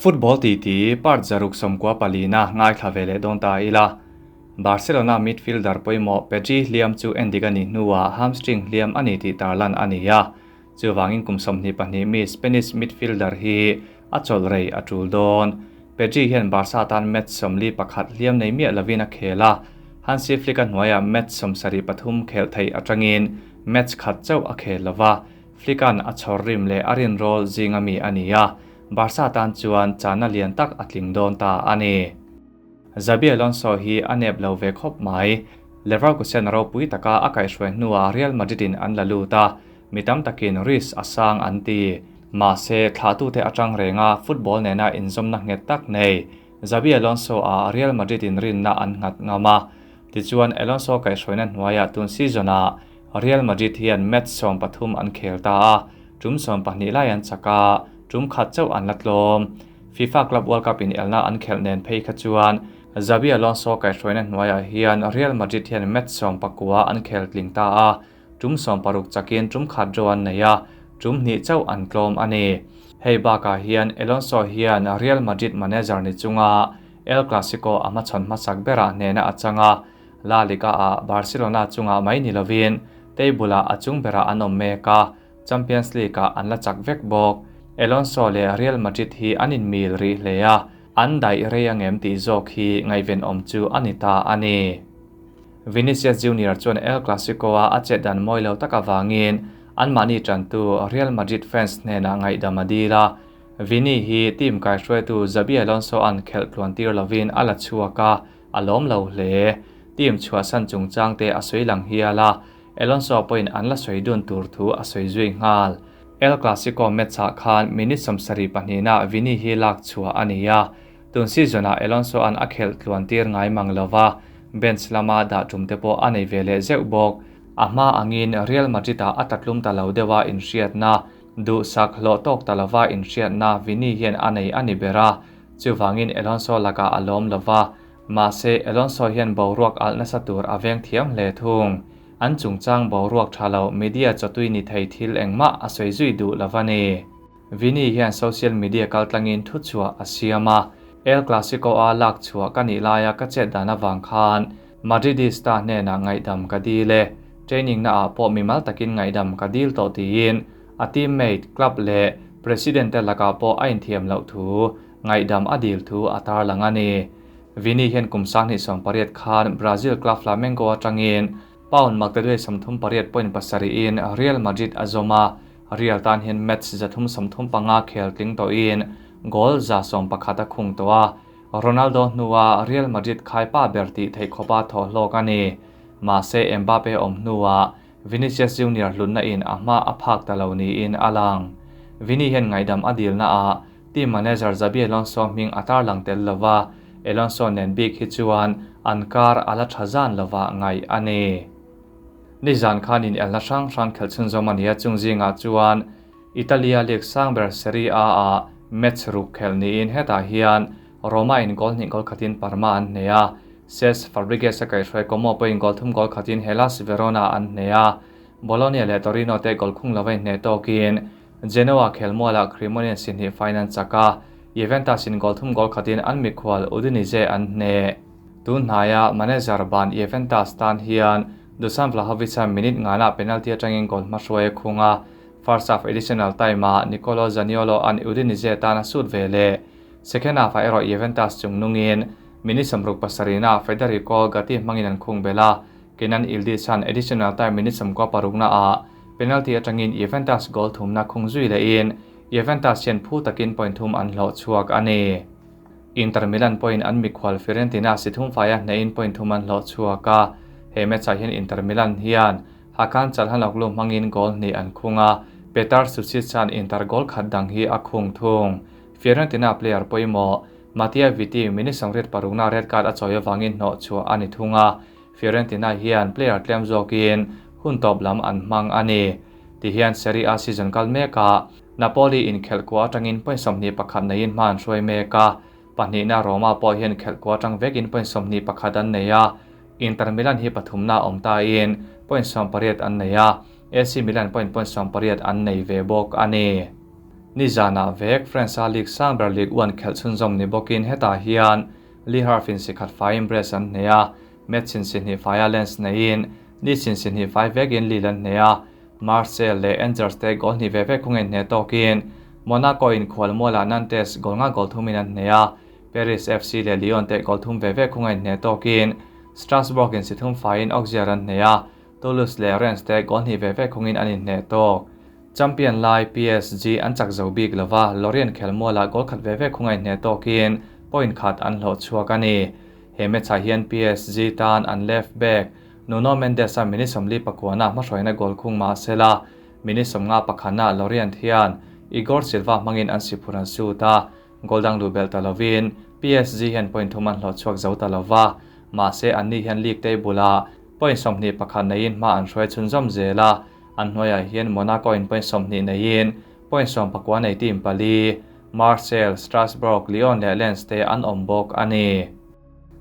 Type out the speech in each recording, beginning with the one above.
Football titi part 64 ngaithla ve leh dawn ta ila. Barcelona midfielder pawimawh Pedri hliam chu endik a nih hnuah hamstring hliam a ni tih tarlan a ni a. Chuvangin kum 22 mi Spanish midfielder hi a chawlh rei a tul dawn. Pedri hian Barca tan match 41 hliam nei miah lovin a khel a. Hansi Flick a hnuaiah match 73 khel thei atangin match khat chauh a khel lova. Flickan a chhawr rim leh a rin rawl zinga mi a ni a. Barca tan chuan chana lian tak a tling dawn ta a ni. Xabi Alonso hi a nep lo ve khawp mai. Leverkusen ropui taka a kaihhruai hnuah Real Madrid in an la lut a, mi tam takin risk a sang an ti. Mahse, thlahtute atang renga football nena inzawmna nghet tak nei. Xabi Alonso a Real Madrid in rinna an nghat ngam a. Tichuan Alonso kaihhruaina hnuaiah tun season ah Real Madrid hian match 13 an khel ta a, tum 12 lai an chak a, tum khat chauh an la tlawm. FIFA Club World Cup in elna an khelh nen phei kha chuan Xabi Alonso kaihhruaina hnuaiah hian Real Madrid hian match 19 an khel tling ta a, tum 60 chakin tum khat draw an nei a, tum hnih chauh an tlawm a ni. Hei bakah hian Alonso hian Real Madrid manager ni chunga El Clasico a hmachhawn hmasak berah hnena a chang a, La Liga a Barcelona chunga mai ni lovin table ah a chung berah an awm mek a, Champions League ah an la chak vek bawk. Alonso leh Real Madrid hi an inmil rih hle a, an daih rei angem tih zawk hi ngaihven awm chu a ni ta a ni. Vinicius Junior chuan El Clasico a a chet dan mawi lo tak avangin anmahni tantu Real Madrid fans hnenah ngaihdam a dil a. Vini hi team kaihruaitu Xabi Alonso an khelh tluan tir lovin a la chhuak a, a lawm lo hle. Team chhuahsan chungchang te a sawi lang hial a, Alonso pawhin an la sawi dun tur thu a sawi zui nghal. El Clasico match ah khan minute 72 na Vini hi lak chhuah a ni a. Tun season ah Alonso an a khelh tluan tir ngai mang lova, bench lama dah tum te pawh a nei ve leh zeuh bawk. A hma angin Real Madrid ah a tatlum ta lo deuha inhriatna, duhsak hlawh tawk ta lova inhriatna Vini hian a nei a ni ber a. Chuvangin Alonso lakah a lawm lova, mahse Alonso hian boruak alh nasa tur a veng thiam hle thung. An chungchang boruak tha lo media chawtui ni thei thil engmah a sawi zui duh lova ni. Vini hian social media kaltlangin thu chhuah a siam a, El Clasico a lak chhuah ka nih laia ka chet dan avang khan Madridista hnenah ngaihdam ka dil e, training na ah pawh mimal takin ngaihdam ka dil tawh tiin a teammate, club leh president te lakah pawh a inthiam loh thu, ngaihdam a dil thu a tarlang a ni. Vini hian kum 2018 khan Brazil club Flamengo atangin pound maktaduai 38.7 in Real Madrid a zawm a, Real tan hian match 335 khel tling tawhin goal 111 a khung tawh a. Ronaldo hnuah Real Madrid khaipa ber tih theih khawpa thaw hlawk a ni. Mahse Mbappe awm hnuah Vinicius Junior hlunna in a hma a phak ta lo niin a lang. Vini hian ngaihdam a dilna ah team manager Xabi Alonso hming a tarlang tel lova, Alonso nen bik hi chuan an kar a la tha zan lova ngaih a ni. Nizan khanin elna hrang hrang khelh chhunzawm a ni a, chung zingah chuan Italia League sang ber Serie A ah match ruk khelh niin hetah hian Roma in goal hnih goal khatin Parma an hneh a, Cesc Fabregas a kaihhruai Como pawhin goal thum goal khatin Hellas Verona an hneh a, Bologna leh Torino te goal khung lova inhneh tawkin Genoa khelmualah Cremonese hnih fine an chak a, Juventus in goal thum goal khatin an mikhual Udinese an hneh. Tun hnaia manager ban Juventus tan hian Dusan Vlahovic a minute ngana penalty atangin goal hmahruai a khung a, first half additional time ah Nicolo Zaniolo an Udinese tan a sut ve leh. Second half ah erawh Juventus chung nungin minute 67 na Federico Gatti hmangin an khung bel a, Kenan Yildiz han additional time minute 96 na ah penalty atangin Juventus goal thum na khung zui lehin Juventus hian phu takin point thum an hlawh chhuak a ni. Inter Milan pawhin an mikhual Fiorentina si thum faia hnehin point thum an hlawh chhuak a, he match ah hian Inter Milan hian Hakan Calhanoglu hmangin goal hnih an khung a, Petar Sucic chan Inter goal khat dang hi a khung thung. Fiorentina player pawimawh Mattia Viti minute 86 na red card a chawi awangin hnawh chhuah a ni thung a, Fiorentina hian player tlem zawkin hun tawp lam an hmang a ni. Tihian Serie A season kal mek ah Napoli in khelh kua atangin point 21 neiin hma an hruai mek a, pahnihna Roma pawh hian khelh kua atang vekin point 21 an nei a, Inter Milan hi pathumna awm ta in point 18 an nei a, AC Milan point point 18 an nei ve bawk a ni. Nizanah vek France-a League sang ber Ligue 1 khelh chhunzawm ni bawkin hetah hian Le Havre-in si khat faiin Brest an hneh a, Metz-in si hnih faia Lens neiin Nice-in si hnih fai vekin Lille an hneh a, Marseille leh Angers te goal hnih ve ve khungin hneh tawkin Monaco-in khualmualah Nantes goal nga goal thumin an hneh a, Paris FC leh Lyon te goal thum ve ve khungin hneh tawkin Strasbourg-in si thum faiin Auxerre an hneh a, Toulouse leh Rennes te goal hnih ve ve khungin an inhneh tawk. Champion lai PSG an chak zo bik lova, Lorient khelmualah goal khat ve ve khunga inhneh tawkin point khat an hlawh chhuak a ni. He match-ah hian PSG tan an left back Nuno Mendes-a minute 44-ah hmahruaina goal khung mah sela, minute 51-ah Lorient hian Igor Silva hmangin an siphur an sut a, goal dang luh belh ta lovin PSG hian point thum an hlawh chhuak zo ta lova, mahse anni hian league table-ah point 21 neiin hma an hruai chhunzawm zel a. An hnuaiah hian Monaco in point 20 neiin point 19 nei team pali, Marseille, Strasbourg, Lyon leh Lens te an awm bawk a ni.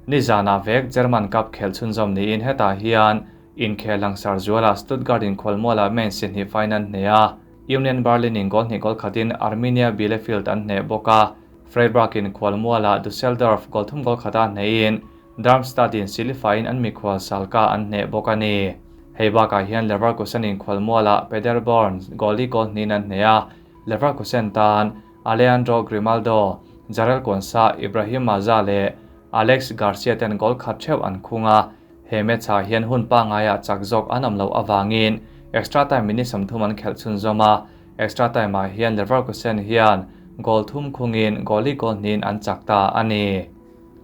Nizanah vek German Cup khelh chhunzawm niin hetah hian inkhel langsar zualah Stuttgart in khualmualah Mainz si hnih fine an hneh a, Union Berlin in goal hnih goal khatin Arminia Bielefeld an hneh bawk a, Freiburg in khualmualah Dusseldorf goal thum goal khata hnehin Darmstadt in silifaiin an mikhual Schalke an hneh bawk a ni. Hei bakah hian Leverkusen in khualmualah Paderborn goalie goal hnihin an hneh a, Leverkusen tan Alejandro Grimaldo, Jarell Quansah, Ibrahim Maza leh Alex Garcia ten goal khat theuh an khung a. He match-ah hian hun pangaiah chak zawk an awm loh avangin extra time minute 30 an khelh chhunzawm a, extra time-ah hian Leverkusen hian goal thum khungin goalie goal hnihin an chak ta a ni.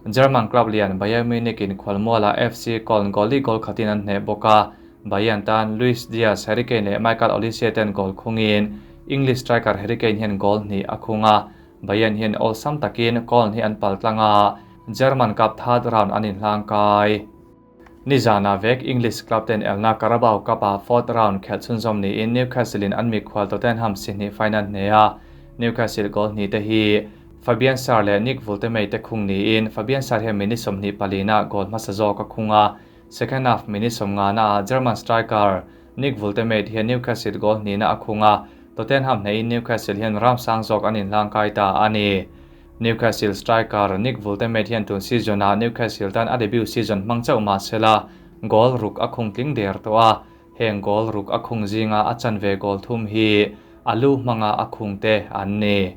German club lian Bayern Munich in khualmualah FC Köln goalie goal khatin an hneh bawk a, Bayern tan Luis Diaz, Harry Kane leh Michael Olise ten goal khungin English striker Harry Kane hian goal hnih a khung a, Bayern hian awlsam takin Köln hi an pal tlang a, German Cup third round an inhlang kai. Nizanah vek English club ten elna Carabao Cup-ah fourth round khelh chhunzawm niin Newcastle in an mikhual Tottenham si hnih fine an hneh a, Newcastle goal hnih te hi Fabian Schar leh Nick Woltemade te khung niin Fabian Schar hian minute 24-ah goal hmasa zawk a khung a, second half minute 50-ah German striker Nick Woltemade hian Newcastle goal hnihna a khung a, Tottenham hnehin Newcastle hian ram sang zawk an inhlangkai ta a ni. Newcastle striker Nick Woltemade hian tun season-ah Newcastle tan a debut season hmang chauh mah sela, goal ruk a khung tling der tawh a, heng goal ruk a khung zinga a chanve goal thum hi a lu hmanga a khung te an ni.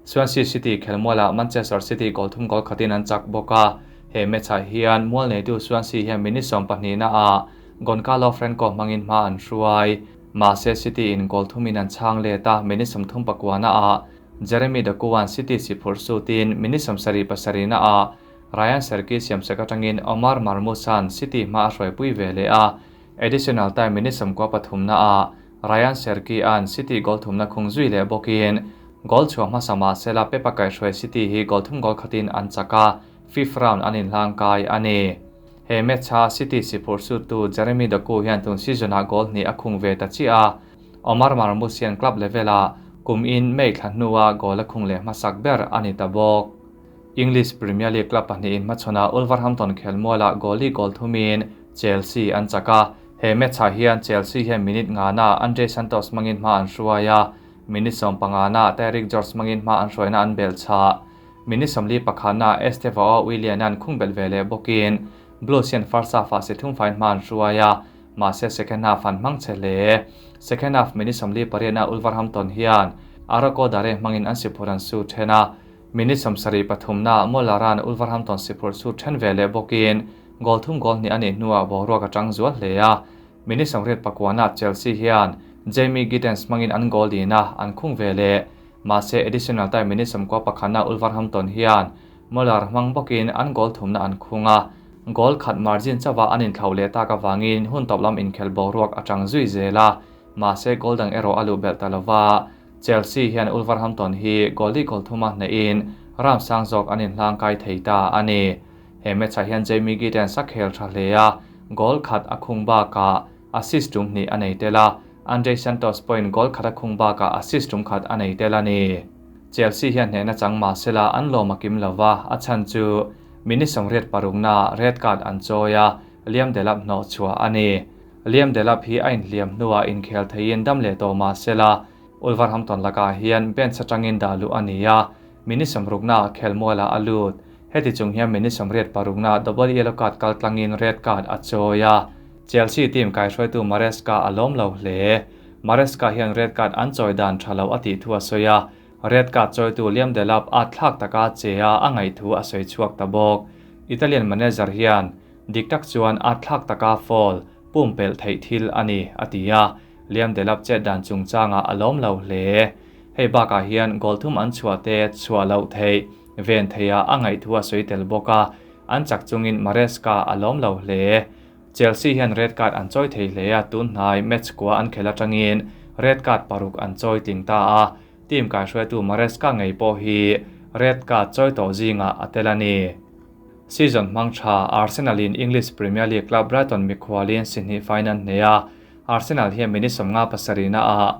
Swansea City khelmualah Manchester City goal thum goal khatin an chak bawk a, he match-ah hian mual neitu Swansea hian minute 12-naah Goncalo Franco hmangin hma an hruai. Mahse City in goal thumin an chhang let a, minute 39-naah Jeremy Doku-a'n City si phurh sutin minute 77-naah Rayan Cherki siamsak atangin Omar Marmoush-a'n City hma a hruaipui ve leh a, additional time minute 93-naah Rayan Cherki-a'n City goal thumna khung zui leh bawkin goal chhuah hmasa mahsela Pep-a kaihhruai City hi goal thum goal khatin an chak a, fifth round an inhlang kai a ni. He match-a City si phurh suttu Jeremy Doku hian tun season-ah goal hnih a khung ve ta chiah a, Omar Marmoush hian club level-ah kum in May thla hnua goal a khung leh hmasak ber a ni ta bawk. English Premier League club pahnihin hmachhawnah Wolverhampton khelmualah goalie goal thumin Chelsea an chak a, he match-ah hian Chelsea hian minute ngana Andre Santos hmangin hma an hruai a, minute 15-ah Tyrique George hmangin hma an hruaina an belh chah. Minute 41-ah Estevao Willian-a'n khung belh ve leh bawkin Blues hian first half-ah si thum faiin hma an hruai a, mahse second half an hmang che hle. Second half minute 48-ah Wolverhampton hian Aroko Dare hmangin an siphurh an su then a, minute 73-naah Muller-a'n Wolverhampton siphurh su then ve leh bawkin goal thum goal hnih a nih hnuah boruak a tang zual hle a. Minute 89-ah Chelsea hian Jamie Gittens hmangin an goal din a, an khung ve leh. Mahse additional time minute 91-ah Wolverhampton hian Muller hmang bawkin an goal thumna an khung a, goal khat margin chauha an inthlauh leh tak avangin hun tawp lam inkhelh boruak a tang zui zel a, mahse goal dang erawh a luh belh ta lova. Chelsea hian Wolverhampton hi goal li goal thuma hnehin ram sang zawk an inhlang kai thei ta a ni. He match-ah hian Jamie Gittens a khel tha hle a, goal khat a khung bakah assist tum hnih a nei tel a, Andre Santos pawhin goal khat a khung bakah assist tum khat a nei tel a ni. Chelsea hian hnehna chang mahsela an lawm a kim lova, a chhan chu minute 86-naah red card an chawi a, Liam Delap hnawh chhuah a ni. Liam Delap hi a inhliam hnuah inkhel theiin dam leh tawh mahsela. Wolverhampton lakah hian bench atangin dah luh a ni a, minute sawmruknaah khelmualah a lut. Heti chung hian minute 86naah double yellow card kaltlangin red card a chawi a. Chelsea team kaihruaitu Maresca a lawm lo hle. Maresca hian red card an chawi dan tha lo a tih thu a sawi a, red card chawitu Liam Delap a thlak taka che a a ngaih thu a sawi chhuak ta bawk. Italian manager hian dik tak chuan a thlak taka foul pumpelh theih thil a ni, a ti a. Liam Delap chet dan chungchangah a lawm lo hle. Hei bakah hian goal thum an chhuah te chhuah loh theih ven theiha a ngaih thu a sawi tel bawk a, an chak chungin Maresca a lawm lo hle. Chelsea hian red card an chawi thei hle a, tun hnai match kua an khelh atangin red card paruk an chawi tling ta a, team kaihruaitu Maresca ngei pawh hi red card chawi tawh zingah a tel a ni. Season hmang tha Arsenal in English Premier League club Brighton mikhualin si hnih faiin an hneh a, Arsenal hian minute 57 na ah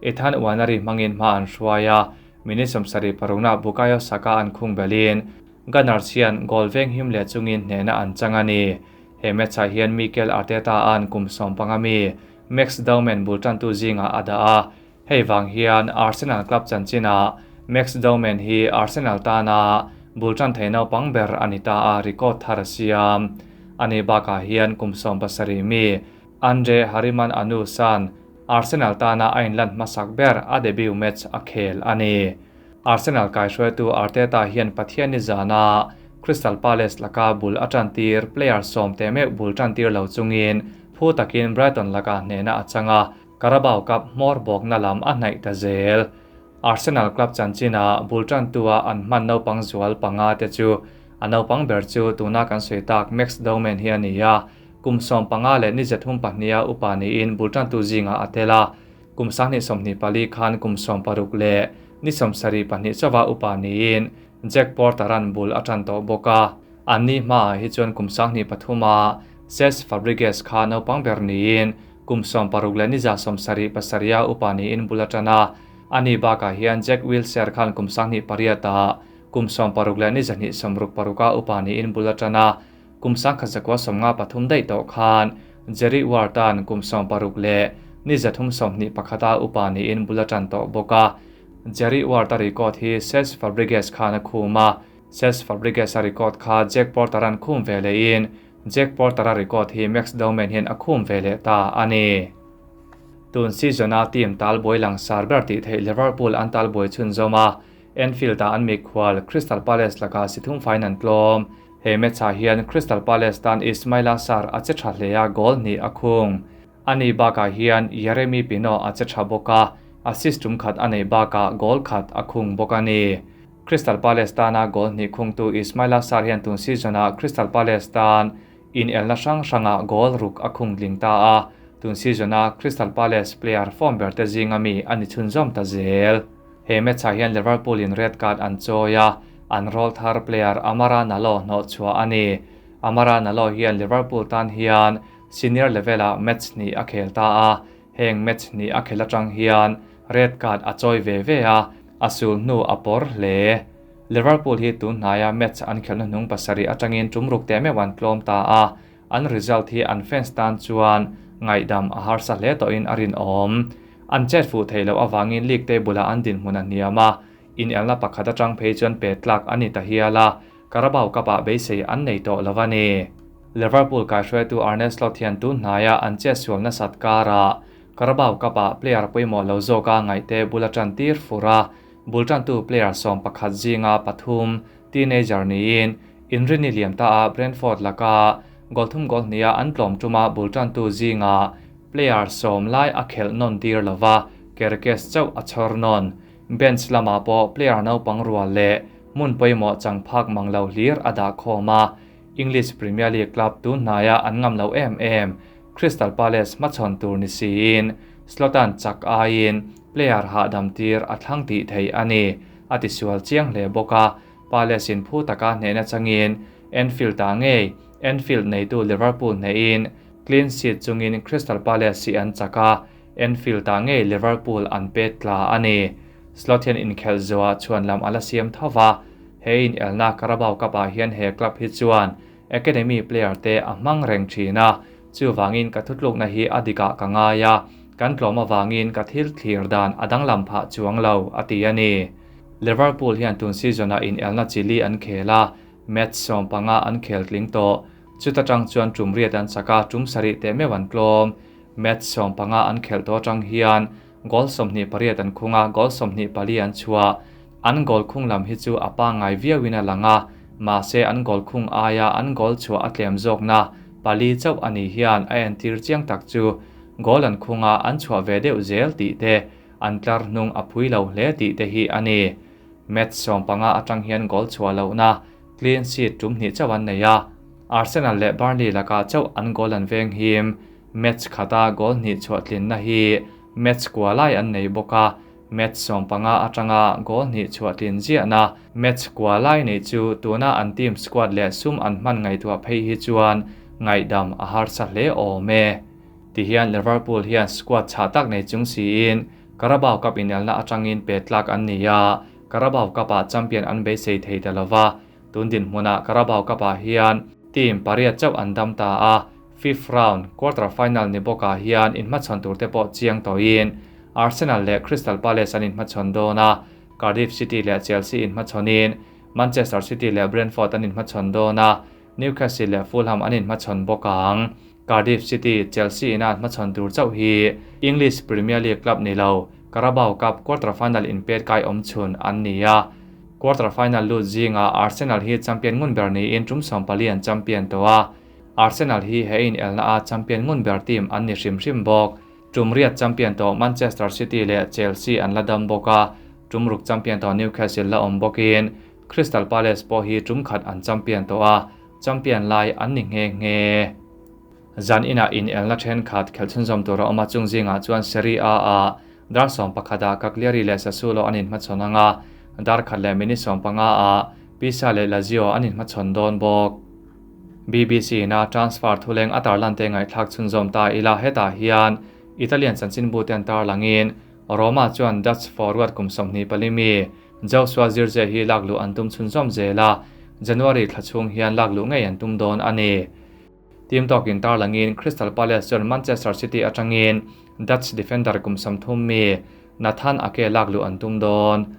Ethan Nwaneri hmangin hma an hruai a, minute 76 na Bukayo Saka an khung belhin Gunners hian goal veng him leh chungin hnehna an chang a ni. He match ah hian Mikel Arteta an kum 15 mi Max Dowman bul tantu zingah a dah a, hei vang hian Arsenal club chanchinah Max Dowman hi Arsenal tana bul tan thei naupang ber a ni ta a record thar a siam. Ani bakah hian kum 17 mi Andre Hariman Anu san Arsenal tana a inlan hmasak ber a debut match a khel a ni. Arsenal kaihruaitu Arteta hian Pathian ni zana Crystal Palace laka bul a tantir player sawm te meuh bul tantir lo chungin phu takin Brighton laka hnehna a chang a, Carabao Cup hmawr bawkna lam a hnaih ta zel. Arsenal club chanchina bul tantua an hman naupang zual panga te chu a naupang ber chu tuna kan sawi tak Max Dowman hi a ni a, kum 15 leh ni 32 a upa niin bul tantu zingah a tel a, kum 2024 khan kum 16 leh ni 72 chawa upa niin Jack Porter an bul a tan tawh bawk a, an ni hmaah hi chuan kum 23 a Cesc Fabregas kha naupang ber niin kum 16 leh ni 77 a upa niin bul a tan a, ani bakah hian Jack Wilshere khan kum 28 a kum 16 leh ni 266 a upa niin bul a tan a, kum 1953 daih tawh khan Jerry Ward an kum 16 leh ni 321 a upa niin bul a tan tawh bawk a. Jerry Ward a record hi Cesc Fabregas khan a khum a, Cesc Fabregas a record kha Jack Porter an khum ve lehin Jack Porter a record hi Max Dowman hian a khum ve leh ta a ni. Tun season a team talbuai langsar ber tih theih Liverpool an talbuai chhunzawm a, Anfield ah an mikhual Crystal Palace lakah si thum faiin an tlawm. He match ah hian Crystal Palace tan Ismaila Sarr a che tha hle a, goal hnih a khung. Ani bakah hian Yeremy Pino a che tha bawk a, assist tum khat a neih bakah goal khat a khung bawk a ni. Crystal Palace tana goal hnih khungtu Ismaila Sarr hian tun season ah Crystal Palace tan in elna hrang hrangah goal ruk a khung tling ta a, tun season a Crystal Palace player form ber te zinga mi a ni chhunzawm ta zel. He match ah hian Liverpool in red card an chawi a, an roll thar player Amara Nalo hnawh chhuah a ni. Amara Nalo hian Liverpool tan hian senior level ah match hnih a khel ta a, heng match hnih a khel atang hian red card a chawi ve ve a, a sul hnu a pawr hle. Liverpool hi tun hnaia match an khelhna hnung pasarih atangin tum ruk te meuh an tlawm ta a, an result hi an fans tan chuan ngaihdam a harsa hle tawhin a rinawm. An chet fuh theih loh avangin league table ah an dinhmun a hniam a, inelna pakhat atang phei chuan pe tlak a ni ta hial a, Carabao Cup ah beisei an nei tawh lo a ni. Liverpool kaihruaitu Arne Slot hian tun hnaia an chet sual nasat karah Carabao Cup ah player pawimawh lo zawka ngaihte bul a tan tir fur a, bul tantu player 11 zinga pathum teenager niin inrini liam ta a Brentford laka goal thum goal hnia an tlawm tuma bul tantu zinga player 10 lai a khelh nawn tir lova Kerkez chauh a chhawr nawn. Bench lama pawh player naupang rual leh hmun pawimawh chang phak mang lo hlir a dah khawm a, English Premier League club tun hnaia an ngam lo em em Crystal Palace hmachhawn tur ni siin Slotan chak aiin player hahdam tir a thlang tih theih a ni. A tisual chiang hle bawk a, Palace in phu taka hnehna changin Anfield ah ngei Anfield neitu Liverpool hnehin clean sheet chungin Crystal Palace hi an chak a, Anfield ah ngei Liverpool an pet tla a ni. Slot hian inkhelh zuah chhuan lam a la siam thova, he in elna Carabao Cup ah hian he club hi chuan academy player te a hmang reng thin a, chuwangin ka thutlukna hi a dikah ka ngai a, Kan tlawm avangin ka thil thlir dan a danglam phah chuang lo, a ti a ni. Liverpool hian tun season-ah inelna chi li an khel a, match 15 an khel tling tawh. Chuta tang chuan tum riat an chak a, tum sarih teh meuh an tlawm. Match 15 an khelh tawh atang hian goal 28 an khung a, goal 24 an chhuah. An goal khung lam hi chu a pangngai viauin a lang a, mahse an goal khung aia an goal chhuah a tlem zawkna pali chauh a nih hian a entir chiang tak chu goal an khung a, an chhuah ve deuh zel tih te, an tlar hnung a phui lo hle tih te hi a ni. Match 15 atang hian goal chhuah lohna clean sheet tum hnih chauh an nei a, Arsenal leh Burnley lakah chauh an goal an veng him. Match khata goal hnih chhuah tlinna hi match kua lai an nei bawk a, match 15 atanga goal hnih chhuah tlin ziahna match kua lai nei chu tuna an team squad leh sum an hman ngaihtuah phei hi chuan ngaihdam a harsa hle awm e. Tihian Liverpool hian squad chhah tak nei chung siin Carabao Cup inelna atangin pe tlak an ni a, Carabao Cup-ah champion an beisei thei ta lova, tun dinhmunah Carabao Cup-ah hian team pariat chauh an dam ta a, fifth round quarter final ni bawkah hian inhmachhawn tur te pawh chiang tawhin Arsenal leh Crystal Palace an inhmachhawn dawn a, Cardiff City leh Chelsea inhmachhawnin Manchester City leh Brentford an inhmachhawn dawn a, Newcastle leh Fulham an inhmachhawn bawk ang. Cardiff City, Chelsea ina an hmachhawn tur chauh hi English Premier League club ni lo, Carabao Cup quarter final inpet kai awm chhun an ni a. Quarter final lut zingah Arsenal hi champion ngun ber niin tum 14 an champion tawh a. Arsenal hi he inelna a champion ngun ber team an ni hrim hrim bawk. Tum riat champion tawh Manchester City leh Chelsea an la dam bawk a, tum ruk champion tawh Newcastle la awm bawkin Crystal Palace pawh hi tum khat an champion tawh a, champion lai an ni nghe nghe. Zan inah inelna thenkhat khelh chhunzawm tur a awm a, chung zingah chuan Serie A ah dar 11 ah Cagliari leh Sassuolo an inhmachhawn ang a, dar khat leh minute 15 ah Pisa leh Lazio an inhmachhawn dawn bawk. BBC na transfer thuleng a tarlan te ngaihthlak chhunzawm ta ila, hetah hian Italian chanchinbu te an tarlangin Roma chuan Dutch forward kum 24 mi Joshua Zirkzee hi lakluh an tum chhunzawm zel a, January thla chhung hian lakluh ngei an tum dawn a ni. Team tawkin tarlangin Crystal Palace chuan Manchester City atangin Dutch defender kum 30 mi Nathan Ake lakluh an tum dawn.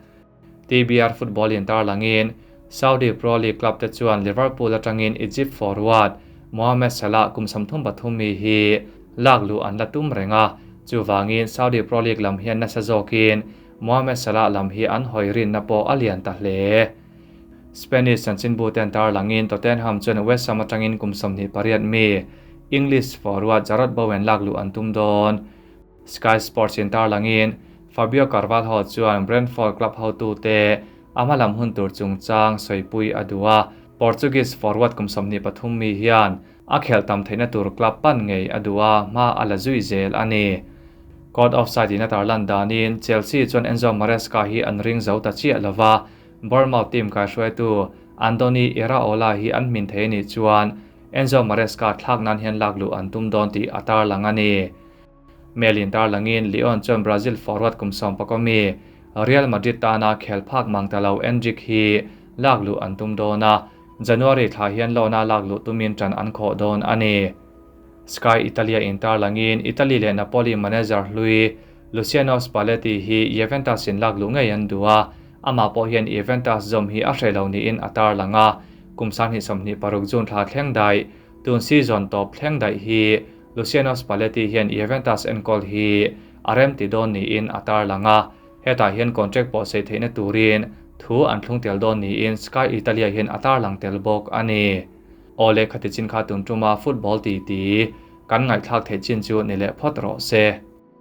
TBR Football in tarlangin Saudi Pro League club te chuan Liverpool atangin Egypt forward Mohamed Salah kum 33 mi hi lakluh an la tum reng a, chuwangin Saudi Pro League lam hian nasa zawkin Mohamed Salah lam hi an hawi rinna pawh a lian ta hle. Spanish chanchinbu ten tarlangin Tottenham chuan West Ham atangin kum 28 mi English forward Jarrod Bowen lakluh an tum dawn. Sky Sports in tarlangin Fabio Carvalho chuan Brentford club hotu te ama lam hun tur chungchang soipui a duh a, Portuguese forward kum 23 mi hian a khel tam theihna tur club pan ngei a duh a, hma a la zui zel a ni. Caught offside in a tarlan danin Chelsea chuan Enzo Maresca hi an ring zo ta chiah lova, Bournemouth team kai hruaitu Andoni Iraola hi an hmin thei ni chuan Enzo Maresca thlak nan hian lakluh an tum dawn tih a tarlang a ni. Mail in tarlangin Lyon chuan Brazil forward kum 11 mi Real Madrid tana khel phak mang ta lo Endrick hi lakluh an tum dawn a, January thla hian loan a lakluh tumin tan an khawh dawn a ni. Sky Italia in tarlangin Italy leh Napoli manager hlui Luciano Spalletti hi Juventus in lakluh ngei an duh a, ama pawh hian Juventus zawm hi a hre lo niin a tarlang a, kum 26 June thla thleng dai tun season tawp thleng dai hi Luciano Spalletti hian Juventus enkol hi a rem ti dawn niin a tarlang a, hetah hian contract pawh sei theihna turin thu an thlung tel dawn niin Sky Italia hian a tarlang tel bawk a ni. Ole khati chin kha tun tuma football ti ti kan ngaihthlak theih chin chu ni leh phawt rawh se.